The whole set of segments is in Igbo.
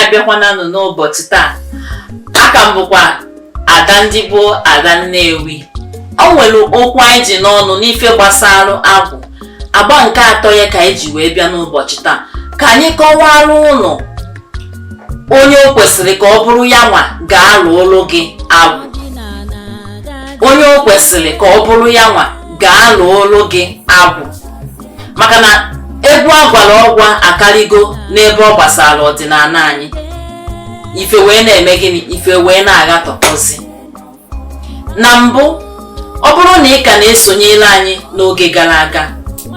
Abịakwananụ n'ụbọchị taa. Aka m bụkwa ada ndị gboo, Ada Nnewi. O nwere okwu anyị ji n'ọnụ n'ife gbasara agwụ. Agba nke atọ ya ka anyị ji wee bịa n'ụbọchị taa, ka anyị kọwara ụnụ onye o kwesịrị ka ọ bụrụ ya nwa ga-alụ ụlụ gị agwụ, onye o kwesịrị ka ọ bụrụ ya nwa ga-alụ ụlụ gị agwụ, maka na egwu agwara ọgwa akarigo n'ebe ọ gbasara ọdịnala anyị. Ife wee na-eme gịnị? Ife wee na-aghatọkọzi. Na mbụ, ọ bụrụ na ị ka na-esonyere anyị n'oge gara aga,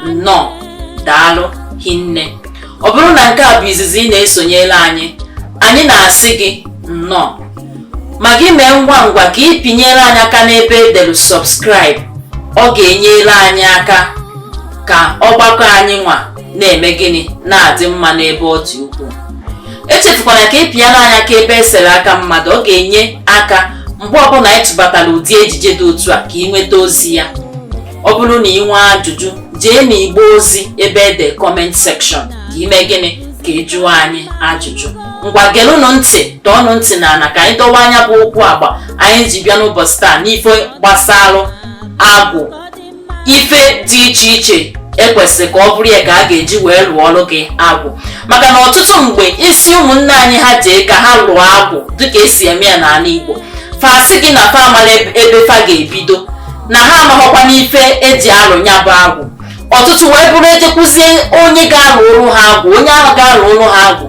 nnọọ, daalụ hinne. Ọ bụrụ na nke a bụ izizi ị na-esonyere anyị, anyị na-asị gị nnọọ, ma gị mee ngwa ngwa ka ị pinyere anyị aka n'ebe edelu subscribe. Ọ ga-enyere anyị aka ka ọgbakọ anyị nwa na-eme gịnị? Na-adị mma n'ebe ọ dị ukwuu. Echefukwana ka ị pịara anyị aka ebe esere aka mmadụ. Ọ ga-enye aka mgbe ọbụla anyị tụbatara ụdị ejije dị otu a ka ị nweta ozi ya. Ọ bụrụ na ị nwee ajụjụ, jee n'igbe ozi ebe ede comment section ka ime gịnị? Ka ị jụọ anyị ajụjụ. Ngwa, gelụnụ ntị, tọọnụ ntị n'ala ka anyị dọwa anya bụ okwu agba anyị ji bịa n'ụbọchị taa n'ife gbasalụ agwụ, ife dị iche iche ekwesịrị ka ọ bụrụ ya ka a ga-eji wee lụọ ọrụ gị agwụ. Maka na ọtụtụ mgbe, isi ụmụnne anyị ha jee ka ha lụọ agwụ dịka esi eme ya n'ala Igbo, fa sị gị na fa amara ebe fa ga-ebido, na ha amaghọkwa n'ife eji alụ ya bụ agwụ. Ọtụtụ wee bụrụ ejekwuzie onye ga-alụ ụrụ ha agwụ, onye ahụ ga-alụ ụrụ ha agwụ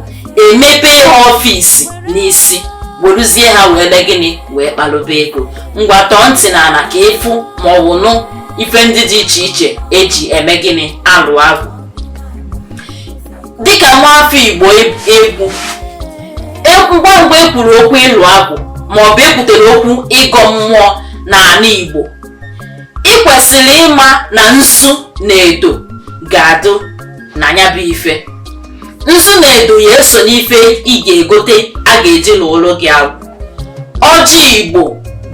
emepee ha office n'isi, weruzie ha wee mee gịnị? Wee kpalụba ego. Ngwa, tọọ ntị n'ala ka ịfụ ma ọ bụ nụ ife ndị dị iche iche eji eme gịnị? Alụ agwụ. Dịka nwaafọ Igbo, egwu ngwa ngwa ekwuru okwu ịlụ agwụ ma ọ bụ ekwutere okwu ịgọ mmụọ n'ala Igbo, ị kwesịrị ịma na nzu na edo ga-adụ na ya bụ ife. Nzu na edo ya eso n'ife ị ga-egote a ga-eji lụọrụ gị agwụ. Ọjị Igbo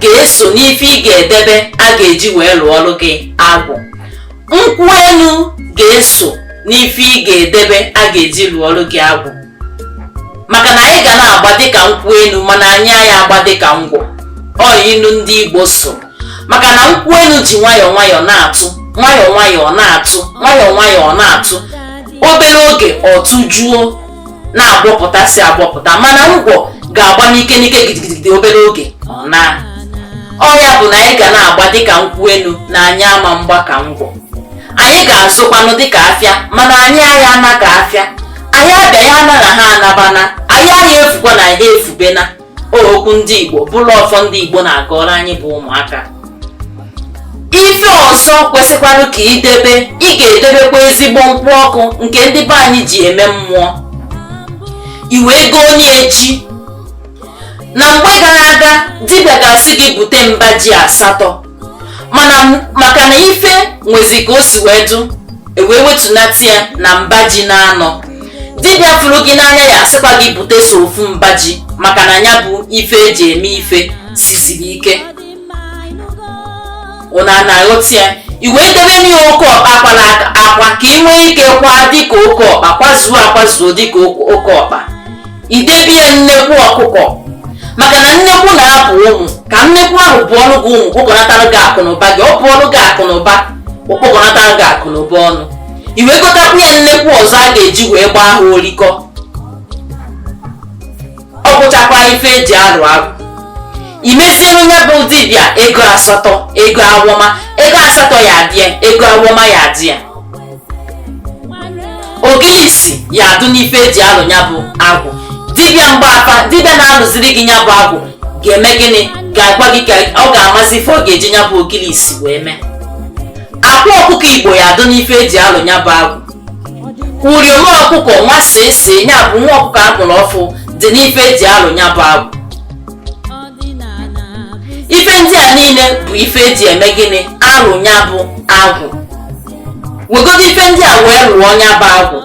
ga-eso n'ife ị ga-edebe a ga-eji wee lụọrụ gị agwụ. Nkwụ elu ga-eso n'ife ị ga-edebe a ga-eji lụọrụ gị agwụ, maka na anyị ga na-agba dịka nkwụ elu, mana anyị anyị agba dịka ngwọ. Ọ ilu ndị Igbo so, maka na nkwụ elu ji nwayọọ nwayọọ na-atụ, nwayọọ nwayọọ na-atụ, nwayọọ nwayọọ na-atụ, obere oge ọ tụjuo na-agbọpụtasị agbọpụta, mana ngwọ ga-agba n'ike n'ike, gidigidi, obere oge ọ na ọ ya bụ na anyị ga na-agba dịka nkwụ elu na anyị ama mgba ka ngwọ. Anyị ga-azụkwanụ dịka afịa, mana anyị agha ana ka afịa. Anyị abịa ya ana na ha anabana, anyị agha efukwa na ha efubena. Okwu ndị Igbo bụrụ ọfọ ndị Igbo na-agọrọ anyị bụ ụmụaka. Ife ọzọ kwesịkwanụ ka idebe, ị ga-edebekwa ezigbo nkwụ ọkụ nke ndị be anyị ji eme mmụọ. I wee goo onye ji. Na mgbe gara aga, dibịa ga-asị gị bute mba ji 8, mana maka na ife nwezi ka o si wee dụ, ewee wetunata ya na mba ji na-anọ. Dibịa fụrụ gị n'anya ya asịkwa gị bute so ofu mba ji, maka na ya bụ ife eji eme ife siziri ike. Ụna na-aghọta ya? I wee debe n'ihe oke ọkpa akwala akwa ka ị nwee ike kwa dịka oke ọkpa, kwazuo akwazuo dịka oke ọkpa. Idebe ya nnekwu ọkụkọ, maka na nnekwu na-abụ ụmụ, ka nnekwu ahụ bụ ọnụ gị ụmụ, kpokọnatara gị akụ na ụba gị. Ọ bụ ọnụ gị akụ na ụba, okpokọnatara gị akụ na ụba ọnụ. I wee gotakwu ya nnekwu ọzọ a ga-eji wee gbaa ha olikọ. Ọ gwụchakwa ife eji alụ agwụ. Imeziere ya bụ dibịa ego 8, ego awọma, ego 8 ya adị ya, ego awọma ya adị ya, ogilisi ya adụ n'ife eji alụ ya bụ agwụ. Dibịa mgbafa, dibịa na-alụziri gị ya bụ agwụ ga-eme gịnị? Ga-agwa gị ka ọ ga-amazi ife ọ ga-eji ya bụ ogilisi wee mee. Akwa ọkụkọ Igbo ya adụ n'ife eji alụ ya bụ agwụ. Uriom ọkụkọ nwa sese, ya bụ nwa ọkụkọ akpụrụ ọfụ, dị n'ife eji alụ ya bụ agwụ. Ife ndị a niile bụ ife eji eme gịnị? Alụ ya bụ agwụ. Wegodo ife ndị a wee lụọ ya bụ agwụ.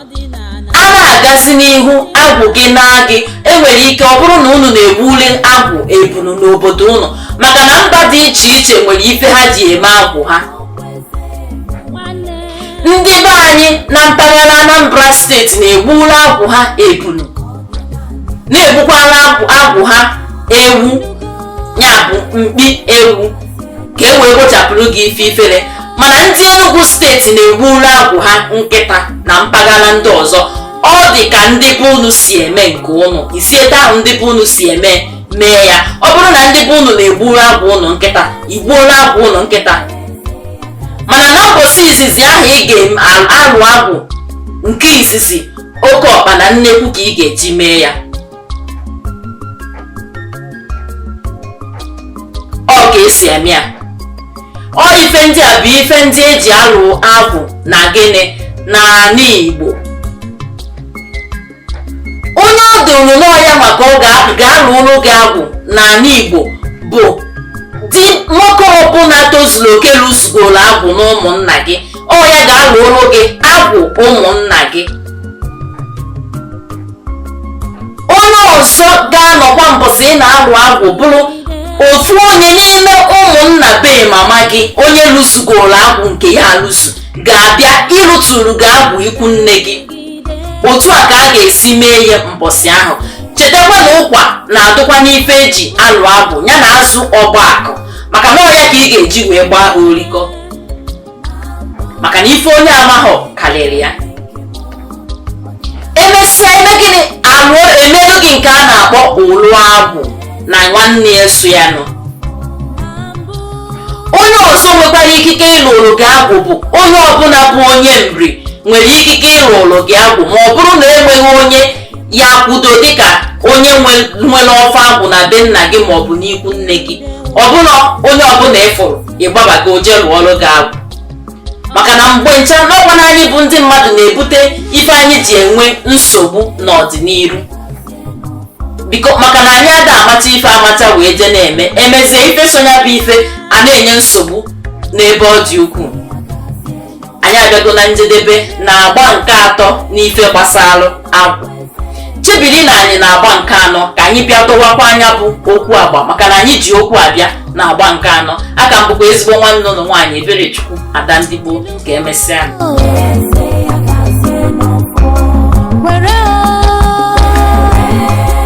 A na-agazi n'ihu, agwụ gị na gị enwere ike ọ bụrụ na unu na-egbuli agwụ ebunu n'obodo unu, maka na mba dị iche iche nwere ife ha ji eme agwụ ha. Ndị be anyị na mpaghara Anambra Steeti na-egbuli agwụ ha ebunu. Na-egbukwara agwụ ha ewu, ya bụ mkpi ewu, ka e wee kpochapụrụ gị ife ifere. Mana ndị Enugu Steeti na-egburu agwụ ha nkịta na mpaghara ndị ọzọ. Ọ dị ka ndị be unu si eme nke unu, isi etu ahụ ndị be unu si eme mee ya. Ọ bụrụ na ndị be unu na-egburu agwụ unu nkịta, igbuola agwụ unu nkịta. Mana na mbọsị izizi ahụ ị ga-alụ agwụ nke izizi, oke ọkpa na nnekwu ka ị ga-eji mee ya. Ọ ka esi eme ya. Ọ ife ndị a bụ ife ndị eji alụ agwụ na gịnị n'ala Igbo. Onye ọ dụrụ n'ọya maka ọ ga-alụ ụlụ gị agwụ n'ala Igbo bụ di nwoke ọbụla tozuru oke lụzugoro agwụ na ụmụnna gị. Ọ ya ga-alụ ụlụ gị agwụ ụmụnna gị. Onye ọzọ ga-anọkwa mbọsị ị na-alụ agwụ bụrụ ofu onye n'ime ụmụnna be mama gị, onye lụzugoro agwụ nke ya alụzu, ga-abịa ịlụtụrụ gị agwụ ikwu nne gị. Otu a ka a ga-esi mee ihe mbọsị ahụ. Chetakwa na ụkwa na-adụkwa n'ife eji alụ agwụ, ya na azụ ọgba akụ, maka na ọ ya ka ị ga-eji wee gbaa ha orikọ, maka na ife onye amaghọ karịrị ya. Emesịa, eme gịnị? Alụọ, emelụ gị nke a na-akpọ ụlụ agwụ na nwanne ya so ya nọ. Onye ọzọ nwekwara ikike ịlụrụ gị agwụ bụ onye ọbụla bụ onye nri nwere ikike ịlụrụ gị agwụ, ma ọ bụrụ na enweghị onye ya kwudo dịka onye nwere ọfọ agwụ na be nna gị ma ọ bụ n'ikwu nne gị. Ọ bụrụ onye ọbụla ịfụrụ ịgbabago oje lụọrụ gị agwụ, maka na mgbe ncha n'ọkwa na anyị bụ ndị mmadụ na-ebute ife anyị ji enwe nsogbu n'ọdịnihu, biko, maka na anyị ada amata ife amata wee je na-eme emezie ife sonya bụ ife a na-enye nsogbu n'ebe ọ dị ukwuu. Anyị abịago na njedebe na agba nke atọ n'ife gbasara agwụ. Chebiri na anyị na-agba nke anọ ka anyị bịa dọwakwa anya bụ okwu agba, maka na anyị ji okwu abịa na agba nke anọ. Aka m bụkwa ezigbo nwanne ụlọ nwaanyị, Eberechukwu Ada ndị gboo. Ka emesịa. Oh.